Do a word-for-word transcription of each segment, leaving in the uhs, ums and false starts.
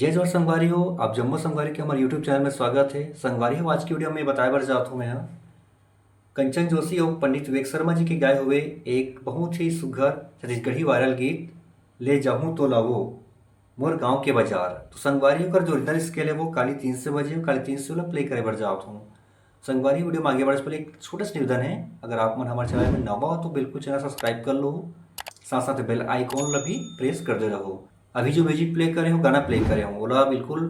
जय जोहार संगवारी हो, आप जम्मो संगवारी के हमर YouTube चैनल में स्वागत है। संगवारी हो, आज की वीडियो में बताए बर जात हूँ मैं ह कंचन जोशी और पंडित विवेक शर्मा जी के गाए हुए एक बहुत ही सुघर छत्तीसगढ़ी वायरल गीत ले जाहूँ तोला वो मोर गांव के बाजार। तो संगवारी हो, ओकर जो ओरिजिनल स्केल है वो काली तीन से बजे, काली तीन से वाला प्ले करे बर जात हूँ। संगवारी, वीडियो में आगे बढ़े से पहले एक छोटा सा निवेदन है, अगर आप मन हमारे चैनल में नवा हो तो बिल्कुल चैनल सब्सक्राइब कर लो, साथ साथ बेल आइकॉन ला भी प्रेस कर दे रहो। अभी जो म्यूजिक प्ले करे हो, गाना प्ले करे हो, ओला बिल्कुल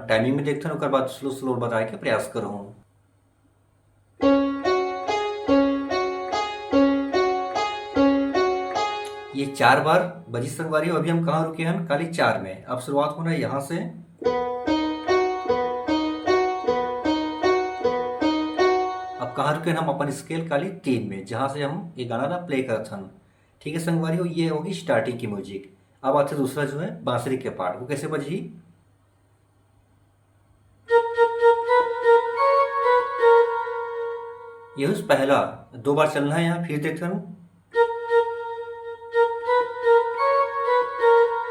टाइमिंग में देखथन, ओकर बाद स्लो स्लो बताए के प्रयास करहूँ। ये चार बार बजी संगवारी हो। अभी हम कहाँ रुके हन? काली चार में। अब शुरुआत होना है यहाँ से। अब कहाँ रुके हन? हम अपन स्केल काली तीन में, जहाँ से हम ये गाना ना प्ले करत हन। ठीक है संगवारी हो, ये होगी स्टार्टिंग की म्यूजिक। अब आते दूसरा जो है बांसुरी के पार्ट, वो कैसे बजही? ये उस पहला दो बार चलना है यहाँ, फिर देखते हैं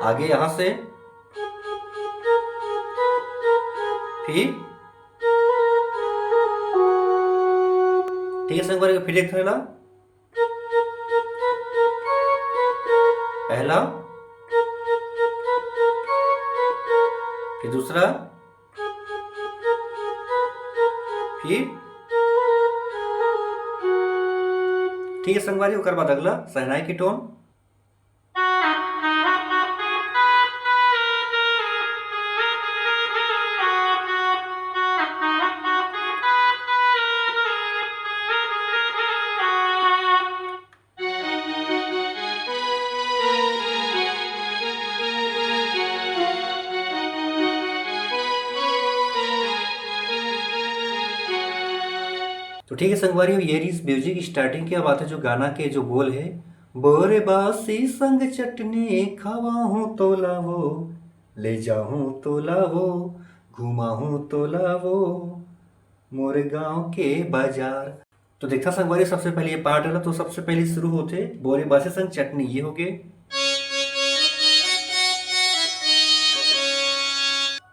आगे यहाँ से, फिर ठीक है संगवारी, फिर देखते हैं ना, पहला, फिर दूसरा, फिर ठीक है संगवारी, ओकर बाद अगला शहनाई के टोन। तो ठीक है संगवारी हो, ये रही म्यूजिक स्टार्टिंग। क्या बात है, जो गाना के जो बोल है, बोरे बासी संग चटनी, खवाहूँ तोला वो, ले जाहूँ तोला वो, घुमाहूँ तोला वो मोर गांव के बाजार। तो देखा संगवारी, सबसे पहले ये पार्ट है ना, तो सबसे पहले शुरू होते बोरे बासी संग चटनी, ये हो गए।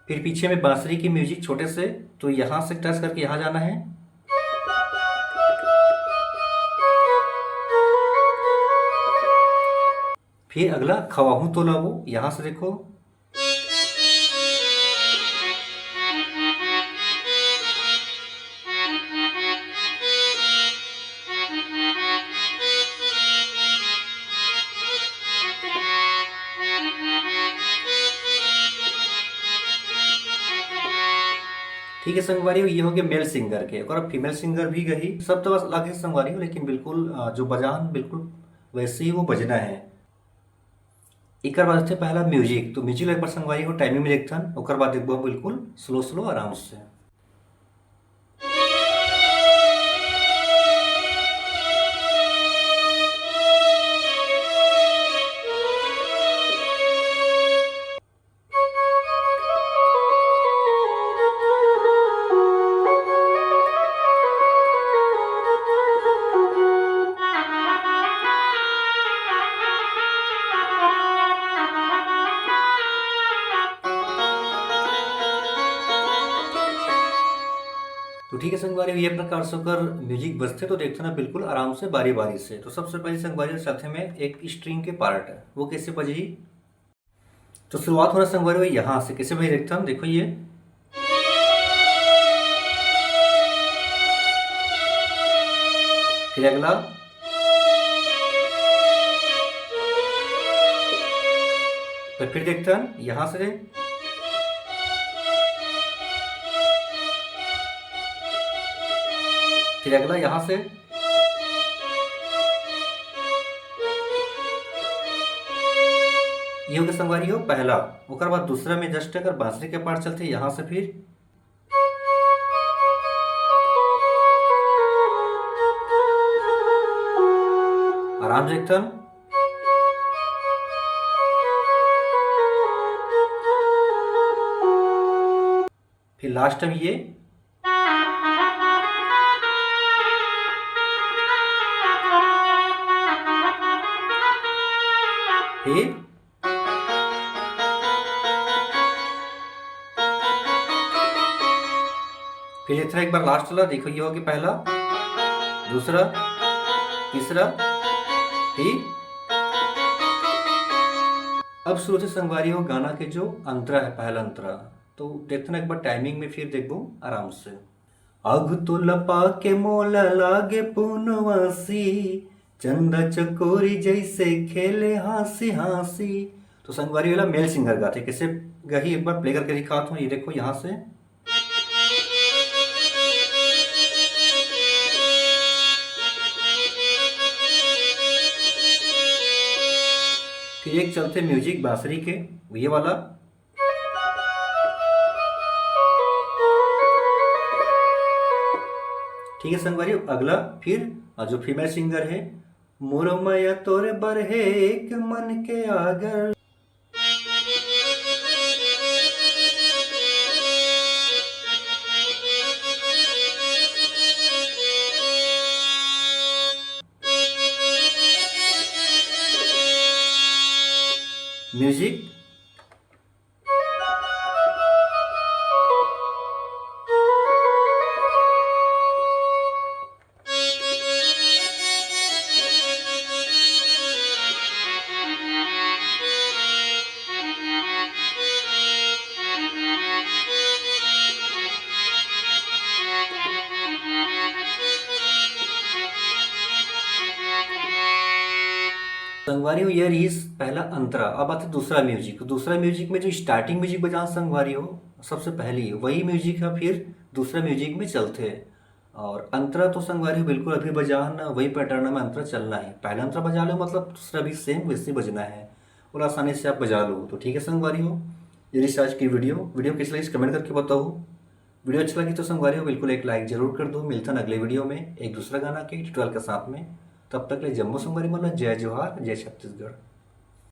फिर पीछे में बांसुरी की म्यूजिक छोटे से, तो यहाँ से टच करके यहाँ जाना है। फिर अगला खवाहूँ तोला वो, यहाँ से देखो। ठीक है संगवारी हो, ये हो गया मेल सिंगर के। अगर फीमेल सिंगर भी गही, सब तो बस अलग है संगवारी हो, लेकिन बिल्कुल, अ, जो बजान बिल्कुल वैसे ही वो बजना है। एकर बाद होथे पहला म्यूजिक। तो म्यूजिक एक बार संगवारी हो टाइमिंग में देखथन, ओकर बाद देखबो हम बिल्कुल स्लो स्लो आराम से। तो ठीक है संगवारी, ये प्रकार से ओकर म्यूजिक बजथे, तो देखते ना बिल्कुल आराम से बारी बारी से। तो सबसे पहले संगवारी और साथे में एक स्ट्रिंग के पार्ट है, वो कैसे बजही? तो शुरुआत हो रहा संगवारी भाई यहाँ से, कैसे भाई देखता हूँ, देखो ये, फिर अगला, तो फिर देखता हूँ यहाँ से, फिर अगला यहाँ से, ये हो गया संगवारी हो पहला। ओकर बाद दूसरा में जस्ट अगर बांसुरी के पार्ट चलते, यहाँ से फिर आराम से एकदम, फिर लास्ट में ये, फिर फिर इतना एक बार लास्ट वाला देखो, ये हो गया पहला, दूसरा, तीसरा, फिर अब शुरू से संगवारी हो गाना के जो अंतरा है, पहला अंतरा, तो देखते ना एक बार टाइमिंग में, फिर देखबो आराम से। आगु तो लपा के मोला लागे पुनवासी, चंदा चकोरी जैसे खेले हाँसी हाँसी। तो संगवारी वाला मेल सिंगर गाथे, कैसे गही एक बार प्ले करके दिखाता हूँ। ये देखो यहाँ से, फिर एक चलते म्यूजिक बांसुरी के, ये वाला। ठीक है संगवारी, अगला फिर जो फीमेल सिंगर है, मोर मया तोरे बर है एक मन के आगर। म्यूजिक। संगवारी हो, ये रहिस पहला अंतरा। अब आथे दूसरा म्यूजिक। दूसरा म्यूजिक में जो स्टार्टिंग म्यूजिक बजान संगवारी हो, सबसे पहली वही म्यूजिक है, फिर दूसरा म्यूजिक में चलथे। और अंतरा तो संगवारी हो बिल्कुल अभी बजान ना, वही पैटर्न में अंतरा चलना है। पहला अंतरा बजा लो, मतलब दूसरा भी सेम वैसे बजना है, और आसानी से आप बजा लो। तो ठीक है संगवारी हो, ये रहिस आज की वीडियो। वीडियो कैसी लगी कमेंट करके बताओ। वीडियो अच्छा लगी तो संगवारी हो बिल्कुल एक लाइक जरूर कर दो। मिलथन अगले वीडियो में एक दूसरा गाना के ट्यूटोरियल के साथ में। तब तक ले जम्मो संगवारी मन ला जय जोहार, जय छत्तीसगढ़।